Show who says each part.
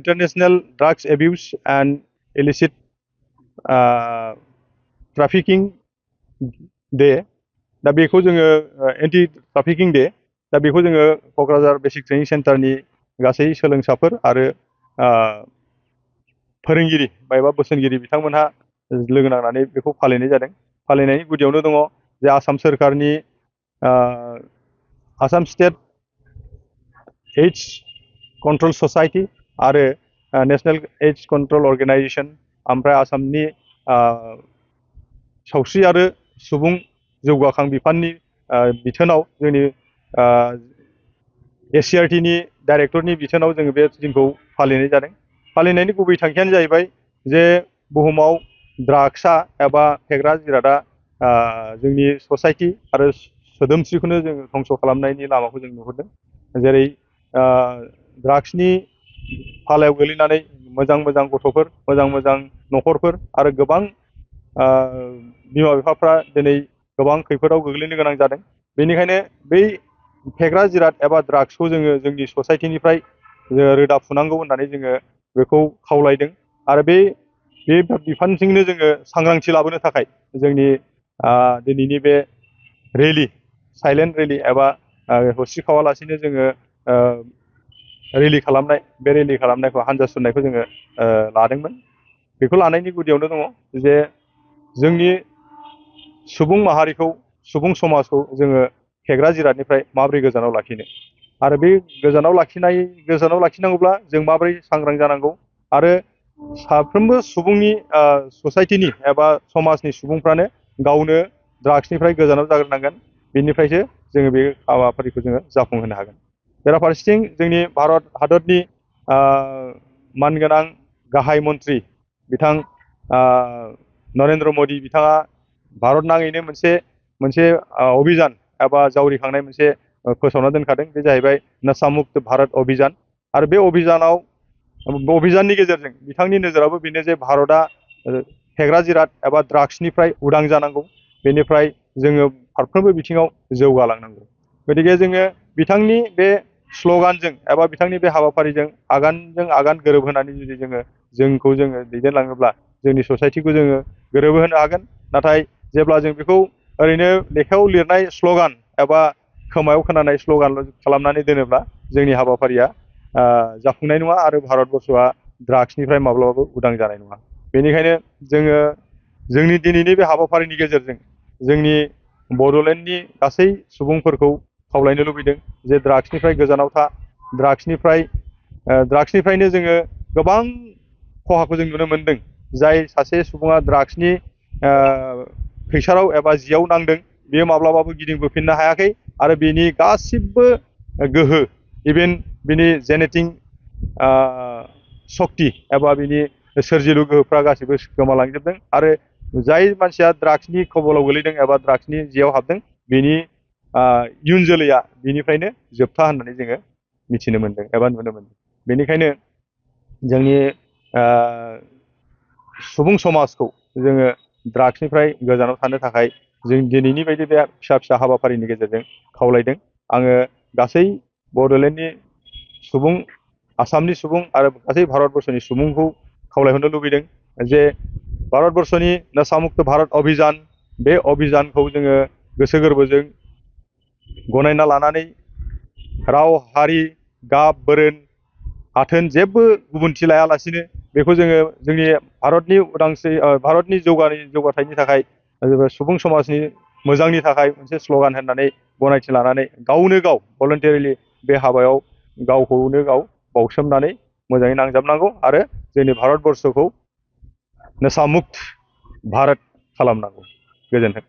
Speaker 1: International Drugs Abuse and Illicit Trafficking Day, दा बेखौ जोङो एन्टि ट्राफिकिं डे, दा बेखौ जोङो क'क्राझार बेसिक ट्रेनिं सेन्टारनि गासै सोलोंसाफोर आरो फोरोंगिरि एबा बोसोनगिरि बिथांमोनहा लोगो नांनानै बेखौ फालिनाय जादों। फालिनायनि गुदियावनो दङ जे आसाम सोरखारनि Assam state ads control society आरो नेशनेल एड्स कन्ट्रल अर्गेनाइजेसन, ओमफ्राय आसामनि सावस्रि आरो सुबुं जौगाखां बिफाननि बिथोनाव जोंनि एससिआरटिनि डाइरेक्टरनि बिथोनाव जोङो बे दिनखौ फालिनाय जादों। फालिनायनि गुबै थांखियानो जाहैबाय जे बुहुमाव ड्राग्सआ एबा फेग्रा जिरादआ जोंनि ससाइटि आरो सोदोमस्रिखौनो जोङो धंस' खालामनायनि लामाखौ जों नुहुरदों। जेरै ड्राग्सनि फालायाव गोलैनानै मोजां मोजां गथ'फोर, मोजां मोजां न'खरफोर आरो गोबां बिमा बिफाफ्रा दिनै गोबां खैफोदाव गोग्लैनो गोनां जादों। बेनिखायनो बै फेग्रा जिराद एबा ड्राग्सखौ जोङो जोंनि ससाइटिनिफ्राय रोदा फुनांगौ होननानै जोङो बेखौ खावलायदों। आरो बे बिफानजोंनो जोङो सांग्रांथि लाबोनो थाखाय जोंनि दिनैनि बे रेलि, साइलेन्ट रेलि एबा हस्रिखावालासिनो जोङो रेलि खालामनाय, बे रेलि खालामनायखौ हान्जा सुरनायखौ जोङो लादोंमोन। बेखौ लानायनि गुदियावनो दङ जे जोंनि सुबुं माहारिखौ, सुबुं समाजखौ जोङो फेग्रा जिरादनिफ्राय माबोरै गोजानाव लाखिनो, आरो बे गोजानाव लाखिनांगौब्ला जों माबोरै सांग्रां जानांगौ, आरो साफ्रोमबो सुबुंनि ससाइटिनि एबा समाजनि सुबुंफ्रानो गावनो ड्राग्सनिफ्राय गोजानाव जाग्रोनांगोन। बेनिफ्रायसो जोङो बे हाबाफारिखौ जोङो जाफुंहोनो हागोन। बेराफारसेथिं जोंनि भारत हादरनि मानगोनां गाहाय मन्त्रि बिथां नरेन्द्र मदि बिथाङा भारत नाङैनो मोनसे अभियान एबा जावरिखांनाय मोनसे फोसावना दोनखादों। बे जाहैबाय नशा मुक्त भारत अभियान। आरो बे अभियाननि गेजेरजों बिथांनि नोजोराबो बेनो जे भारतआ फेग्रा जिराद एबा ड्राग्सनिफ्राय उदां जानांगौ, बेनिफ्राय जोङो फारफ्रोमबो बिथिङाव जौगालांनांगौ। गतिके जोङो बिथांनि बे स्ल'गानजों एबा बिथांनि बे हाबाफारिजों आगानजों आगान गोरोबहोनानै जुदि जोंखौ दैदेनलाङोब्ला जोंनि ससाइटिखौ जोङो गोरोबहोनो हागोन। नाथाय जेब्ला जों बेखौ ओरैनो लेखायाव लिरनाय स्ल'गान एबा खोमायाव खोनानाय स्ल'गानल' खालामनानै दोनोब्ला जोंनि हाबाफारिया जाफुंनाय नङा आरो भारतबर्षआ ड्राग्सनिफ्राय माब्लाबाबो उदां जानाय नङा। बेनिखायनो जोङो जोंनि दिनैनि बे हाबाफारिनि गेजेरजों जोंनि बड'लेण्डनि गासै सुबुंफोरखौ खावलायनो लुबैदों जे ड्राग्सनिफ्राय गोजानाव था। ड्राग्सनिफ्रायनो जोङो गोबां खहाखौ जों नुनो मोनदों। जाय सासे सुबुङा ड्राग्सनि खैसाराव एबा जियाव नांदों, बेयो माब्लाबाबो गिदिंबोफिननो हायाखै आरो बेनि गासिबो गोहो, इभेन बिनि जेनेटिक सक्ति एबा बिनि सोरजिलु गोहोफ्रा गासिबो गोमालांजोबदों। आरो जाय मानसिया ड्राग्सनि खबलाव गोलैदों एबा ड्राग्सनि जियाव हाबदों, बेनि इयुन जोलैया बिनिफ्रायनो जोबथा होननानै जोङो मिथिनो मोनदों एबा नुनो मोनदों। बेनिखायनो जोंनि सुबुं समाजखौ जोङो ड्राग्सनिफ्राय गोजानाव थानो थाखाय जों दिनैनि बायदि बे फिसा फिसा हाबाफारिनि गेजेरजों खावलायदों। आङो गासै बड'लेण्डनि सुबुं, आसामनि सुबुं आरो गासै भारतबर्षनि सुबुंखौ खावलायहरनो लुबैदों जे भारतबर्षनि नशा मुक्त भारत अभियान, बे अभियानखौ जोङो गोसो गोरबोजों गनायना लानानै राव, हारि, गाब, बोरोन, आथोन जेबो गुबुनथि लायालासिनो बेखौ जोङो जोंनि भारतनि जौगाथायनि थाखाय, सुबुं समाजनि मोजांनि थाखाय मोनसे स्ल'गान होननानै गनायथि लानानै गावनो गाव भलन्टारिलि बे हाबायाव गावखौनो गाव बाउसोमनानै मोजाङै नांजाबनांगौ आरो जोंनि भारतबर्षखौ नशा मुक्त भारत खालामनांगौ। गोजोन्थों।